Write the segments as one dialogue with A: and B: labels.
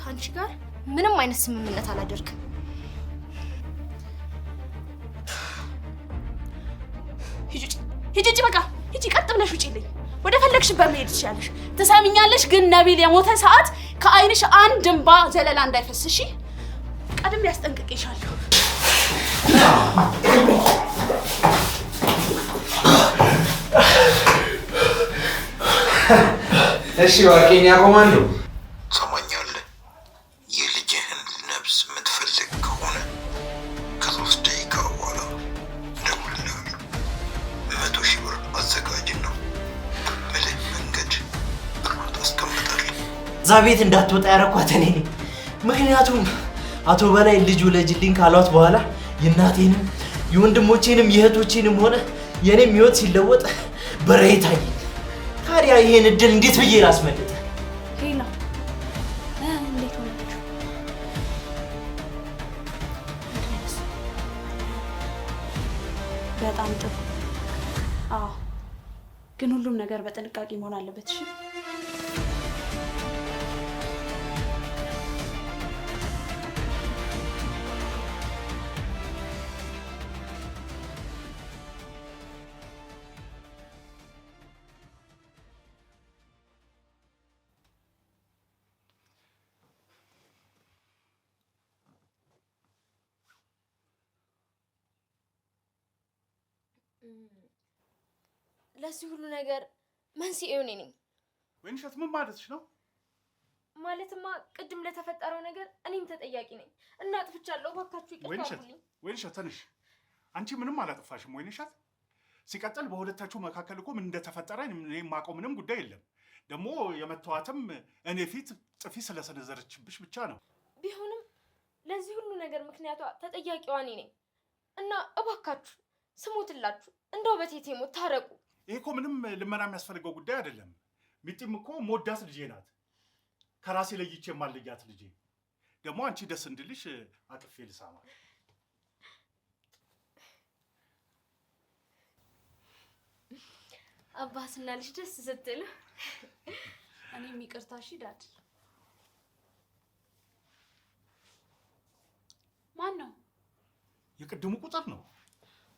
A: ከአንቺ ጋር ምንም አይነት ስምምነት አላደርግም።
B: ሂጂ ውጪ፣ ሂጂ ውጪ፣ በቃ ሂጂ፣ ቀጥ ብለሽ ውጪልኝ። ወደ ፈለግሽበት መሄድ ትችያለሽ። ትሰሚኛለሽ? ግን ነቢል የሞተ ሰዓት ከአይንሽ አንድ እንባ ዘለላ እንዳይፈስ እሺ? ቀድሜ ያስጠንቅቅሻለሁ።
C: እሺ ዋቄኛ ኮማንዶ
D: ትሰማኛለህ? የልጅህን ነፍስ የምትፈልግ ከሆነ ከ3 ደቂቃ በኋላ እደውልልሃለሁ። 100,000 ብር አዘጋጅና በምልህ መንገድ ብሩን ታስቀምጣለህ።
E: እዛ ቤት እንዳትወጣ ያረኳት እኔ ነኝ። ምክንያቱም አቶ በላይ ልጅ ውለጅልኝ ካሏት በኋላ የእናቴንም የወንድሞቼንም የእህቶቼንም ሆነ የእኔም ህይወት ሲለወጥ በራእይ ታየኝ። ታዲያ ይሄን እድል እንዴት ብዬ ላስመልጥ?
B: Hello፣ እንዴት ሆናችሁ? በጣም ጥሩ። አዎ፣ ግን ሁሉም ነገር በጥንቃቄ መሆን አለበት። እሺ።
A: ለዚህ ሁሉ ነገር መንስኤው እኔ ነኝ።
F: ወይንሸት ምን ማለትሽ ነው?
A: ማለትማ ቅድም ለተፈጠረው ነገር እኔም ተጠያቂ ነኝ እና አጥፍቻለሁ። እባካችሁ ይቅርታ
F: ወይንሸት
A: አድርጉልኝ።
F: ወይንሸት ተንሽ፣ አንቺ ምንም አላጠፋሽም። ወይንሸት፣ ሲቀጥል በሁለታችሁ መካከል እኮ ምን እንደተፈጠረ እኔ የማውቀው ምንም ጉዳይ የለም። ደግሞ የመተዋትም እኔ ፊት ጥፊ ስለሰነዘረችብሽ ብቻ ነው።
A: ቢሆንም ለዚህ ሁሉ ነገር ምክንያቷ ተጠያቂዋ እኔ ነኝ እና እባካችሁ ስሞትላችሁ እንደው በቴቴ ሞት ታረቁ።
F: ይሄ እኮ ምንም ልመና የሚያስፈልገው ጉዳይ አይደለም። ሚጢም እኮ መወዳት ልጄ ናት። ከራሴ ለይቼ የማልለያት ልጄ። ደግሞ አንቺ ደስ እንድልሽ አቅፌ ልሳማት።
A: አባትና ልጅ ደስ ስትል።
B: እኔም ይቅርታ። እሺ dad። ማን ነው?
F: የቅድሙ ቁጥር ነው።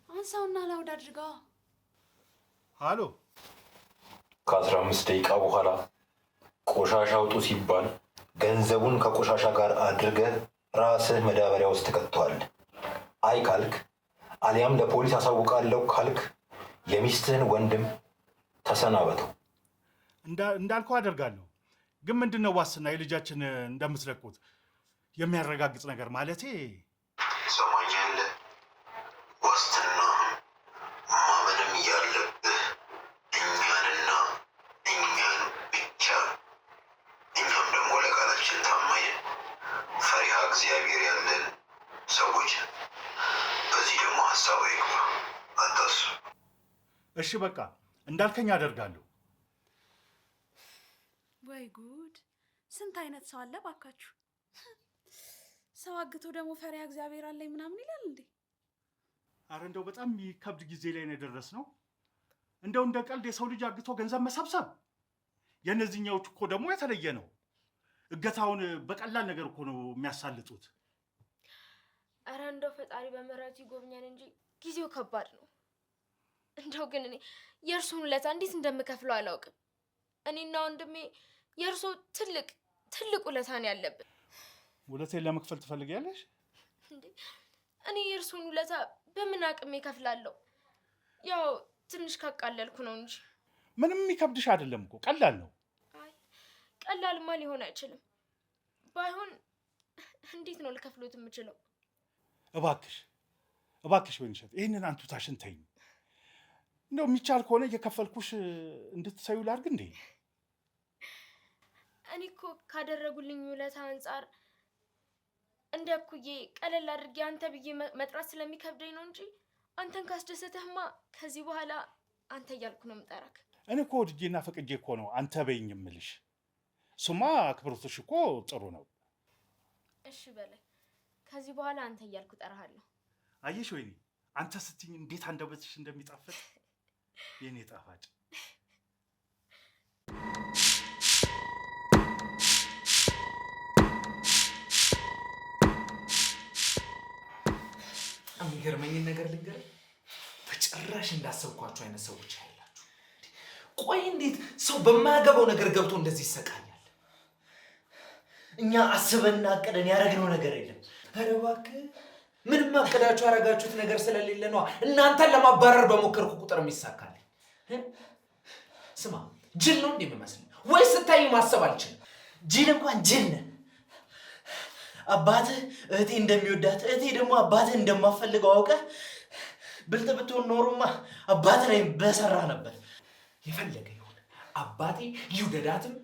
B: አንሳውና loud አድርገዋ።
F: ሃሎ፣
D: ከ15 ደቂቃ በኋላ ቆሻሻ አውጡ ሲባል ገንዘቡን ከቆሻሻ ጋር አድርገህ ራስህ መዳበሪያ ውስጥ ትከተዋለህ። አይ ካልክ አሊያም ለፖሊስ አሳውቃለሁ ካልክ የሚስትህን ወንድም ተሰናበተው።
F: እንዳልከው አደርጋለሁ። ግን ምንድን ነው ዋስትና የልጃችን እንደምትለቁት የሚያረጋግጥ ነገር ማለቴ?
D: ትሰማኛለህ? ዋስትናህም ማመንም ያለብህ እኛንና እኛን ብቻ ነው። እኛም ደግሞ ለቃላችን ታማኝ ነን። ፈሪሃ እግዚአብሔር ያለን ሰዎች ነን። በዚህ ደግሞ ሀሳብ አይግባ፣ አታስብ።
F: እሺ በቃ እንዳልከኝ አደርጋለሁ።
B: ወይ ጉድ! ስንት አይነት ሰው አለ ባካችሁ። ሰው አግቶ ደግሞ ፈሪሃ እግዚአብሔር አለኝ ምናምን ይላል እንዴ?
F: አረ እንደው በጣም የሚከብድ ጊዜ ላይ ነው የደረስነው። እንደው እንደ ቀልድ የሰው ልጅ አግቶ ገንዘብ መሰብሰብ። የእነዚህኛዎቹ እኮ ደግሞ የተለየ ነው። እገታውን በቀላል ነገር እኮ ነው የሚያሳልጡት።
A: ኧረ እንደው ፈጣሪ በምህረቱ ይጎብኛል እንጂ ጊዜው ከባድ ነው። እንደው ግን እኔ የእርሱን ውለታ እንዴት እንደምከፍለው አላውቅም። እኔና ወንድሜ የእርሶ ትልቅ ትልቅ ውለታ ነው ያለብን።
F: ውለቴን ለመክፈል ትፈልጊያለሽ?
A: እንዴ፣ እኔ የእርሶን ውለታ በምን አቅሜ እከፍላለሁ? ያው ትንሽ ካቃለልኩ ነው እንጂ።
F: ምንም የሚከብድሽ አይደለም እኮ፣ ቀላል ነው።
A: አይ፣ ቀላልማ ሊሆን አይችልም። ባይሆን እንዴት ነው ልከፍሎት የምችለው?
F: እባክሽ እባክሽ ወይንሸት ይህንን አንቱታሽን ተይኝ። እንደው የሚቻል ከሆነ እየከፈልኩሽ እንድትሰዩ ላድርግ እንዴ?
A: እኔ እኮ ካደረጉልኝ ውለታ አንጻር እንደ እኩዬ ቀለል አድርጌ አንተ ብዬ መጥራት ስለሚከብደኝ ነው እንጂ አንተን ካስደሰተህማ ከዚህ በኋላ አንተ እያልኩ ነው የምጠራክ።
F: እኔ እኮ ወድጄና ፈቅጄ እኮ ነው አንተ በይኝ የምልሽ። እሱማ አክብሮትሽ እኮ ጥሩ ነው።
A: እሺ በላይ፣ ከዚህ በኋላ አንተ እያልኩ እጠራሃለሁ።
F: አየሽ ወይኔ፣ አንተ ስትኝ እንዴት አንደበትሽ እንደሚጣፍጥ፣ የኔ ጣፋጭ።
C: የሚገርመኝን ነገር ልንገርህ፣ በጭራሽ እንዳሰብኳቸው አይነት ሰዎች አይላችሁ። ቆይ እንዴት ሰው በማያገባው ነገር ገብቶ እንደዚህ ይሰቃያል?
E: እኛ አስበንና አቅደን ያደረግነው ነገር የለም።
C: ኧረ እባክህ ምንም አቅዳችሁ ያደረጋችሁት ነገር ስለሌለ ነዋ እናንተን ለማባረር በሞከርኩ ቁጥር የሚሳካልኝ። ስማ፣ ጅል ነው እንዴ የምመስልህ? ወይስ ስታይ ማሰብ አልችልም?
E: ጅል እንኳን ጅል ነህ። አባትህ እህቴ እንደሚወዳት እህቴ ደግሞ አባትህ እንደማፈልገው አውቀህ ብልጥ ብትሆን ኖሮማ አባትህ ላይ በሰራ ነበር።
C: የፈለገ ይሁን አባቴ ይውደዳትም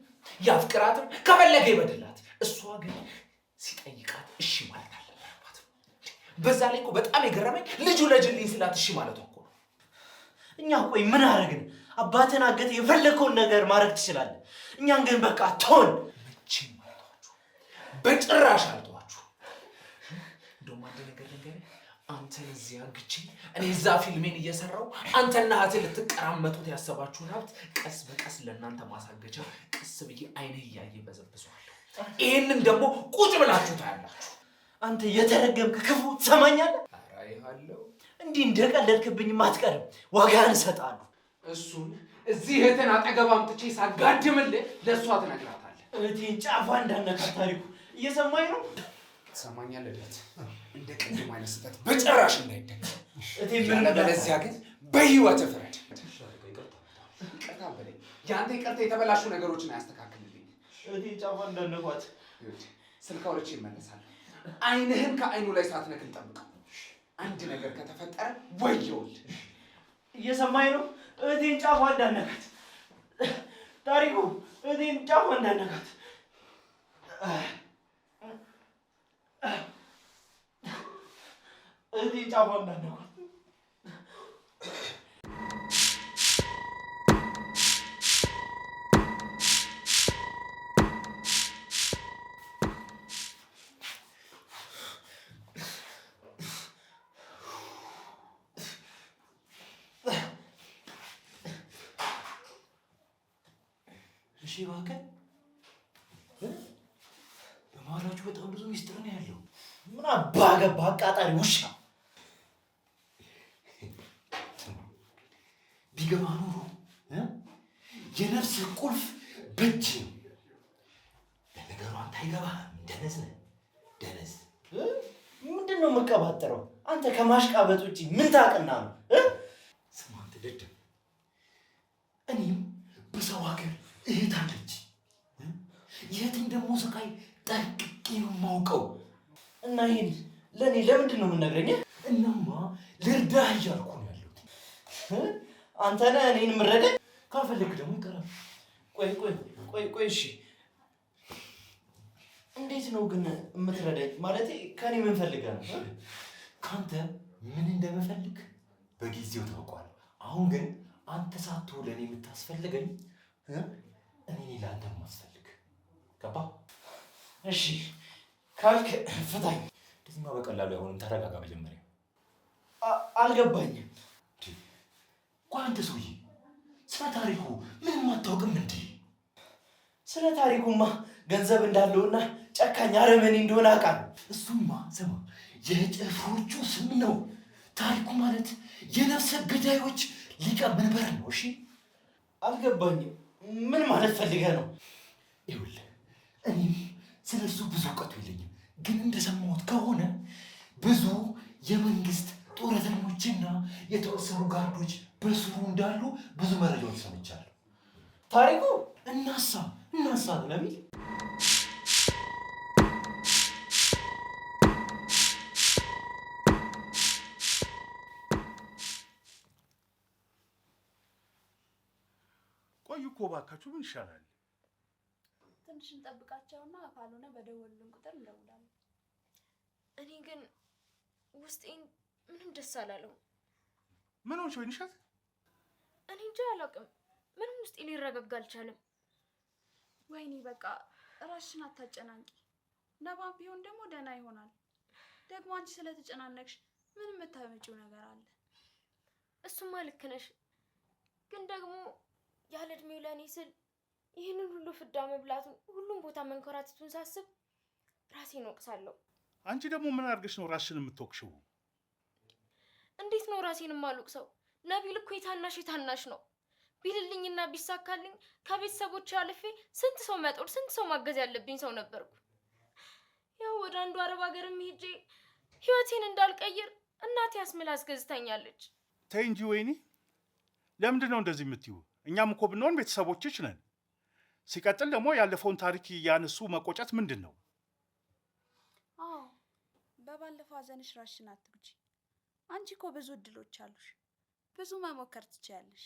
C: ያፍቅራትም ከፈለገ ይበድላት፣ እሷ ግን ሲጠይቃት እሺ ማለት አልነበረባትም። በዛ ላይ እኮ በጣም የገረመኝ ልጁ ለጅልኝ ስላት እሺ ማለቷ እኮ ነው።
E: እኛ ቆይ ምን አደረግን? አባትህን አገተህ የፈለግከውን ነገር ማድረግ ትችላለህ። እኛን ግን በቃ ተውን።
C: መቼም አልተዋችሁ፣ በጭራሽ አልተዋችሁ። እንደውም አንድ ነገር ልንገርህ፣ አንተን እዚህ አግቼ እኔ እዛ ፊልሜን እየሰራው አንተና እህትህ ልትቀራመጡት ያሰባችሁን ሀብት ቀስ በቀስ ለእናንተ ማሳገቻ ቀስ ብዬ አይንህ እያየ በዘብዘዋለሁ። ይህንን ደግሞ ቁጭ ብላችሁ ታያላችሁ።
E: አንተ የተረገምክ ክፉ ትሰማኛለህ?
C: ኧረ አይሃለሁ።
E: እንዲህ እንደቀለድክብኝም አትቀርም፣ ዋጋህን እሰጥሃለሁ።
C: እሱን እዚህ እህትን አጠገብ አምጥቼ ሳጋድምልህ ለእሷ ትነግራታለህ።
E: እህቴን ጫፏ እንዳነካ ታሪኩ እየሰማኝ ነው?
C: ትሰማኛለህ? ልደት እንደ ቅድም አይነት ስህተት በጭራሽ እንዳይደገም።
E: እህቴ ምን
C: ያለበለዚያ ግን በህይወት ፍረድ። ይቅርታ በለኝ። የአንተ ይቅርታ የተበላሹ ነገሮችን አያስተካክልልኝ።
E: እህቴን ጫፏ እንዳነኳት።
C: ይኸውልህ፣ ስልክ አውርቼ እመለሳለሁ። አይንህን ከአይኑ ላይ ሳትነክል ጠብቀው። አንድ ነገር ከተፈጠረ ወየውልህ።
E: እየሰማኝ ነው? እህቴን ጫፏ እንዳነካት ታሪኩ፣ እህቴን ጫፏ እንዳነካት። እህቴን ጫፏ እንዳነኳት። እሺ እባክህ፣ በመሀላችሁ በጣም ብዙ ሚስጥር ነው ያለው። ምን አባ ገባ አቃጣሪ ውሻ።
D: ቢገባ ኖሮ የነፍስህ ቁልፍ በእጅ ነው። ለነገሩ አንተ አይገባህም። ደነዝ ነህ፣ ደነዝ።
E: ምንድን ነው የምቀባጠረው? አንተ ከማሽቃበጥ ውጪ ምን ታውቅና ነው?
D: ስማ አንተ ደደብ፣ እኔም በሰው ሀገር እህት አለች። የእህትን ደግሞ ስቃይ ጠንቅቄ ነው የማውቀው።
E: እና ይሄን ለእኔ ለምንድን ነው የምነግረኝ?
D: እናማ ልርዳህ እያልኩ ነው ያለሁት።
E: አንተ ነህ እኔን የምረዳኝ?
D: ካልፈለግህ ደግሞ ይቀራል።
E: ቆይ ቆይ ቆይ ቆይ፣ እሺ እንዴት ነው ግን የምትረዳኝ? ማለቴ ከኔ ምን ፈልገህ ነው?
D: ከአንተ ምን እንደምፈልግ በጊዜው ታውቋል። አሁን ግን አንተ ሳትሆን ለእኔ የምታስፈልገኝ እኔ ለአንተ የማስፈልግ። ገባ?
E: እሺ ካልክ ፍታኝ።
D: እንደዚህማ በቀላሉ አይሆንም። ተረጋጋ መጀመሪያ።
E: አልገባኝም።
D: ቆይ አንተ ሰውዬ ስለ ታሪኩ ምንም አታውቅም እንዴ?
E: ስለ ታሪኩማ ገንዘብ እንዳለውና ጨካኝ አረመኔ እንደሆነ አውቃለሁ።
D: እሱማ ስማ የጭፍሮቹ ስም ነው። ታሪኩ ማለት የነፍሰ ገዳዮች ሊቀ መንበር ነው። እሺ
E: አልገባኝም። ምን ማለት ፈልገህ ነው?
D: ይኸውልህ እኔም ስለ እሱ ብዙ እውቀቱ የለኝም፣ ግን እንደሰማሁት ከሆነ ብዙ የመንግስት ጡረተኞችና የተወሰኑ ጋርዶች በስሩ እንዳሉ ብዙ መረጃዎች ሰምቻለሁ።
E: ታሪኩ
D: እናሳ እናሳ ነቢል
F: ቆይ እኮ እባካችሁ ምን ይሻላል?
B: ትንሽ እንጠብቃቸውና ካልሆነ በደወሉልን ቁጥር እንደውላለን።
A: እኔ ግን ውስጤን ምንም ደስ አላለው።
F: ምን ሆንሽ ወይንሸት?
A: እኔ እንጃ አላውቅም። ምንም ውስጤ ሊረጋጋ አልቻለም።
B: ወይኔ በቃ ራስሽን አታጨናንቂ። ነባም ቢሆን ደግሞ ደህና ይሆናል። ደግሞ አንቺ ስለተጨናነቅሽ ምን የምታመጪው ነገር አለ?
A: እሱማ ልክ ነሽ፣ ግን ደግሞ ያለ እድሜው ለእኔ ስል ይህንን ሁሉ ፍዳ መብላቱን ሁሉም ቦታ መንከራተቱን ሳስብ ራሴን ወቅሳለሁ።
F: አንቺ ደግሞ ምን አድርገሽ ነው ራስሽን የምትወቅሽው?
A: እንዴት ነው ራሴን የማልወቅሰው? ነቢል እኮ የታናሽ የታናሽ ነው። ቢልልኝና ቢሳካልኝ ከቤተሰቦች አልፌ ስንት ሰው መጦር ስንት ሰው ማገዝ ያለብኝ ሰው ነበርኩ። ያው ወደ አንዱ አረብ ሀገርም ሄጄ ህይወቴን እንዳልቀይር እናቴ አስምላ አስገዝታኛለች።
F: ተይ እንጂ ወይኔ፣ ለምንድን ነው እንደዚህ የምትዩ? እኛም እኮ ብንሆን ቤተሰቦችሽ ነን። ሲቀጥል ደግሞ ያለፈውን ታሪክ እያነሱ መቆጨት ምንድን ነው?
B: አዎ፣ በባለፈው ሀዘንሽ ራስሽን አትጉጂ። አንቺ እኮ ብዙ እድሎች አሉሽ፣ ብዙ መሞከር ትችያለሽ።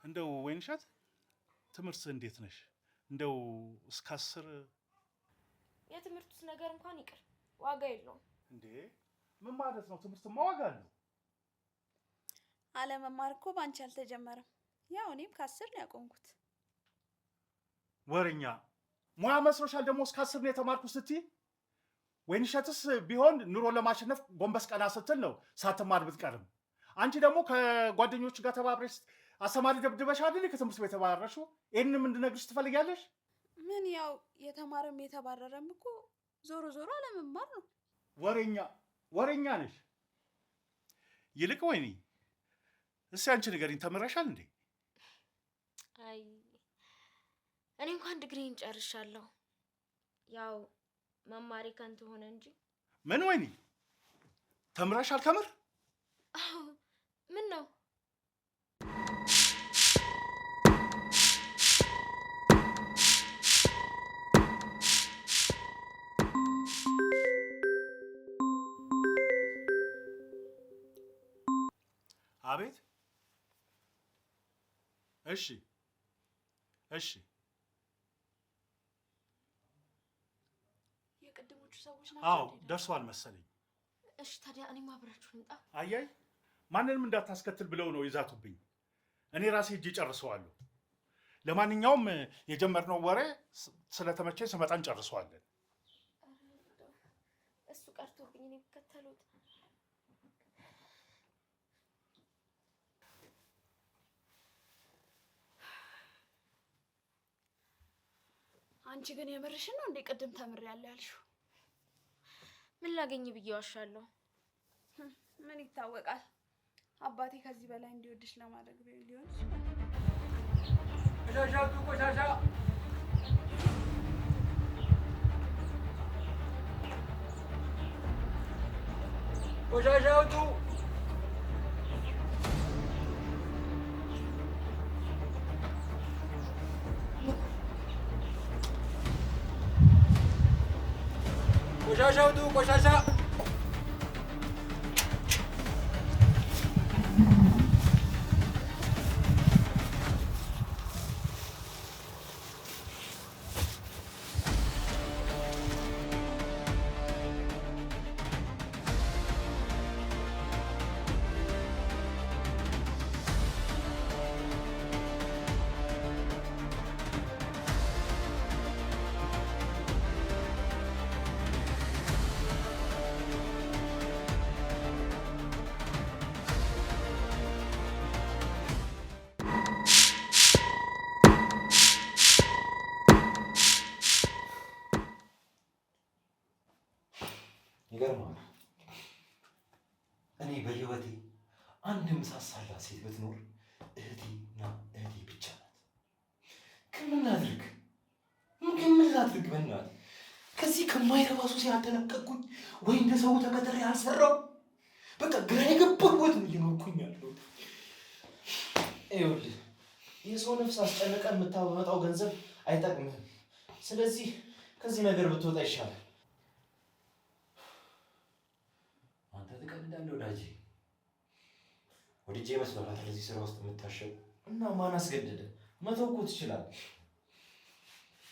F: እንደው ወይንሸት ትምህርት እንዴት ነሽ? እንደው እስከ 10
A: የትምህርቱስ ነገር እንኳን ይቅር፣ ዋጋ የለውም።
F: እንዴ ምን ማለት ነው? ትምህርትማ ዋጋ አለው።
B: አለመማር እኮ በአንቺ አልተጀመረም። ያው እኔም ከ10 ነው ያቆምኩት።
F: ወሬኛ ሙያ መስሎሻል? ደግሞ እስከ 10 ነው የተማርኩት ስትይ፣ ወይንሸትስ ቢሆን ኑሮ ለማሸነፍ ጎንበስ ቀና ስትል ነው ሳትማር ብትቀርም። አንቺ ደግሞ ከጓደኞች ጋር ተባብረሽ አስተማሪ ደብድበሽ አይደል ከትምህርት ቤት የተባረርሽው? ይህንንም እንድነግርሽ ትፈልጊያለሽ?
B: ምን ያው የተማረም የተባረረም እኮ ዞሮ ዞሮ አለመማር ነው።
F: ወሬኛ ወሬኛ ነሽ። ይልቅ ወይኔ እስኪ አንቺ ንገሪኝ፣ ተምረሻል እንዴ?
A: አይ እኔ እንኳን ዲግሪን ጨርሻለሁ። ያው መማሬ ከንቱ ሆነ እንጂ።
F: ምን ወይኔ ተምረሻል? ከምር?
A: አዎ። ምን ነው?
F: አቤት። እሺ እሺ።
B: የቅድሞቹ ሰዎች
F: አዎ
B: ናቸው።
F: ደርሷል መሰለኝ።
A: እሺ ታዲያ እኔም አብራችሁ ልምጣ።
F: አያይ ማንንም እንዳታስከትል ብለው ነው ይዛቱብኝ። እኔ ራሴ እጅ ጨርሰዋለሁ። ለማንኛውም የጀመርነው ወሬ ስለተመቸኝ ስመጣ እንጨርሰዋለን።
A: እሱ ቀርቶብኝ እኔ ብከተሉት።
B: አንቺ ግን የምርሽን ነው እንዴ? ቅድም ተምሬያለሁ ያልሽው?
A: ምን ላገኝ ብዬ ዋሻለሁ?
B: ምን ይታወቃል፣ አባቴ ከዚህ በላይ እንዲወድሽ ለማድረግ ሊሆን ይችላል።
G: ቆሻሻ አውጡ፣ ቆሻሻ። ቆሻሻ አውጡ። ቆሻሻ አውጡ፣ ቆሻሻ።
D: ይገርማል። እኔ በህይወቴ አንድ ምሳሳላት ሴት ብትኖር እህቴና እህቴ ብቻ ናት። ግን ምን ላድርግ? ግን ምን ላድርግ? በእናትህ ከዚህ ከማይረባ ሱስ ያልተላቀቅኩኝ ወይ እንደ ሰው ተቀጥሬ አልሰራው። በቃ ግራ የገባው ህይወት ነው እየኖርኩኝ ያለሁት።
E: ይኸውልህ የሰው ነፍስ አስጨንቀህ የምታመጣው ገንዘብ አይጠቅምህም። ስለዚህ ከዚህ ነገር ብትወጣ ይሻላል።
D: አንተ ትቀልዳለህ ወዳጄ። ወድጄ መስሎሃል አይደል እዚህ ስራ ውስጥ የምታሸው?
E: እና ማን አስገደደ? መተው እኮ ትችላለህ።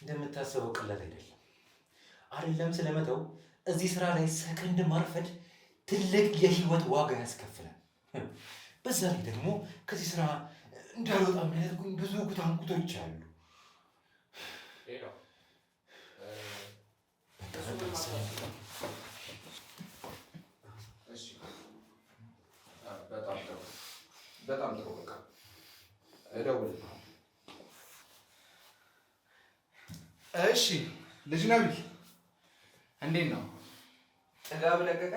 D: እንደምታስበው ቀላል አይደለም። አይደለም ስለመተው እዚህ ስራ ላይ ሰከንድ ማርፈድ ትልቅ የህይወት ዋጋ ያስከፍላል። በዛ ላይ ደግሞ ከዚህ ስራ እንዳልወጣ የሚያደርጉኝ ብዙ ጉታንጉቶች አሉ።
C: Hello፣
D: በጣም በጣም
C: እሺ፣ በጣም ጥሩ፣ በጣም ጥሩ። በቃ እደውልልሃለሁ።
G: እሺ ልጅ ነቢል እንዴት ነው? ጥጋብ ለቀቀ?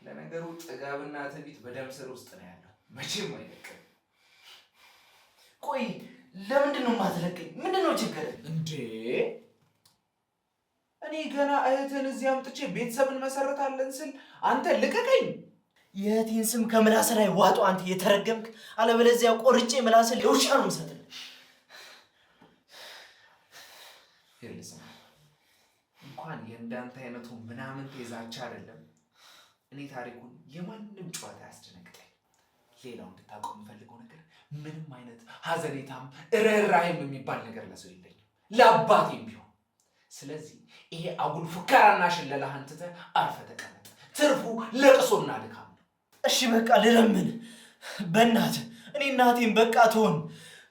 C: ለነገሩ ጥጋብና ትዕቢት በደም ስር ውስጥ ነው ያለው፣ መቼም አይለቅም።
E: ቆይ ለምንድን ነው የማትለቀኝ? ምንድን ነው ችግር
C: እንዴ? እኔ ገና እህትህን እዚህ አምጥቼ ቤተሰብ እንመሰርታለን ስል አንተ ልቀቀኝ።
E: የእህቴን ስም ከምላስ ላይ ዋጡ አንተ የተረገምክ፣ አለበለዚያ ቆርጬ ምላስን ለውሻ ነው የምሰጥልህ።
C: ይኸውልህ ስማ፣ እንኳን የእንዳንተ አይነቱ ምናምን ዛቻ አይደለም፣ እኔ ታሪኩን የማንም ጨዋታ ያስደነግጠኝ። ሌላው እንድታውቀው የምፈልገው ነገር ምንም አይነት ሀዘኔታም ርኅራኄም የሚባል ነገር ለሰው የለኝም፣ ለአባቴም ቢሆን። ስለዚህ ይሄ አጉል ፉከራና ሽለላህን ትተህ አርፈህ ተቀመጥ። ትርፉ ለቅሶና ድካም ነው።
E: እሺ በቃ ልለምን፣ በእናትህ እኔ እናቴን በቃ ትሆን።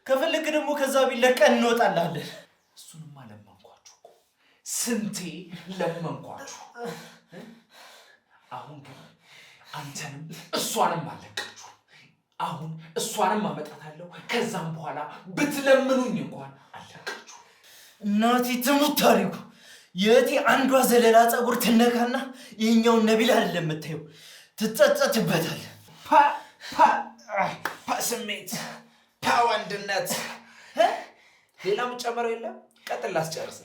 E: ከፈለክ ደግሞ ከዛ ቢለቀን እንወጣላለን።
C: እሱንማ ለመንኳችሁ እኮ ስንቴ ለመንኳችሁ። አሁን ግን አንተንም እሷንም አለቃችሁ። አሁን እሷንም አመጣታለሁ። ከዛም በኋላ ብትለምኑኝ እንኳን አለቃችሁ።
E: እናቴ ትሙት ታሪኩ፣ የእህቴ አንዷ ዘለላ ፀጉር ትነካና ይህኛውን ነቢል አይደለም የምታየው፣ ትጸጸትበታል።
C: ፓ ፓ ፓ ስሜት፣ ፓ ወንድነት። ሌላ የምጨምረው የለም። ቀጥል፣ ላስጨርስ።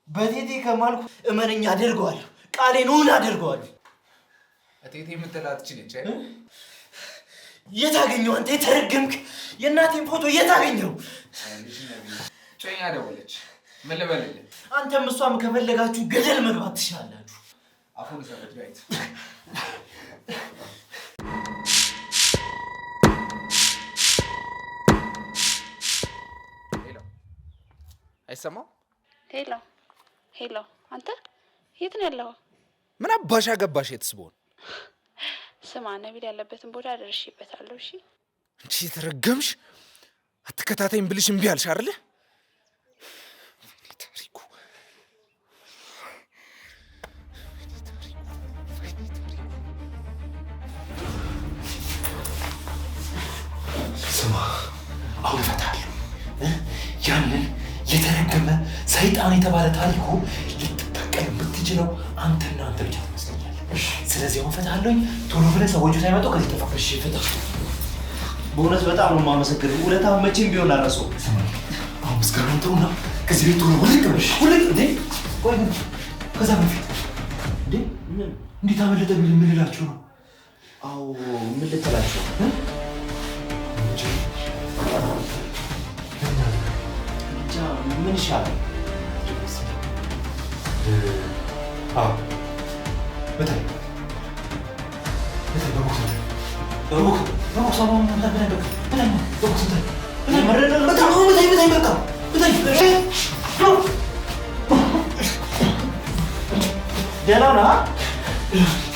E: በቴቴ ከማልኩ እመነኛ አደርገዋለሁ። ቃሌን እውን አደርገዋለሁ።
C: እቴቴ የምትላት እቺ ነች አይደል?
E: የት አገኘው? አንተ የተረገምክ የእናቴን ፎቶ የት አገኘው?
C: ጮኛ ደወለች። ምን ልበልልህ?
E: አንተም እሷም ከፈለጋችሁ ገደል መግባት ትችላላችሁ።
C: አፉን ሰበት ዳዊት። Hello፣ አይሰማም?
B: Hello hello፣ አንተ የት ነው ያለኸው?
C: ምን አባሻ ገባሽ? የትስ ብሆን?
B: ስማ፣ ነቢል ያለበትን ቦታ ደርሼበታለሁ። እሺ
C: አንቺ የተረገምሽ አትከታተይም ብልሽ እምቢ አልሽ አይደለ? ታሪኩ
E: ስማ፣ አሁን እፈታለሁ። ያንን የተረገመ ሰይጣን የተባለ ታሪኩ ልትበቀል የምትችለው አንተና አንተ ብቻ ትመስለኛለህ። ስለዚህ አሁን እፈታለሁኝ። ቶሎ ብለህ ሰዎቹ ሳይመጡ ከዚህ ጥፋ። እሺ፣ ፍታ። በእውነት በጣም ነው የማመሰግንህ። ውለታ መቼም ቢሆን አልረሳውም። አሁን ምስጋናውን ተውና ከዚህ ቤት ቶሎ ውልቅ በል። ውልቅ። እንዴ ቆይ ግን ከዛ በፊት እንዴ እንዴት አመለጠ ቢል ምን ልላችሁ ነው? አዎ ምን ልትላችሁ? ብቻ ምን ይሻላል? አዎ ምታኝ፣ ምታኝ፣ በቦክስ ምታኝ፣ በቦክስ በቦክስ አሁን ምታኝ፣ ምታኝ፣ በቃ ምታኝ፣ በቦክስ ምታኝ፣ ምታኝ፣ ምታኝ፣ ምታኝ፣ በቃ ምታኝ። ደህና ነህ?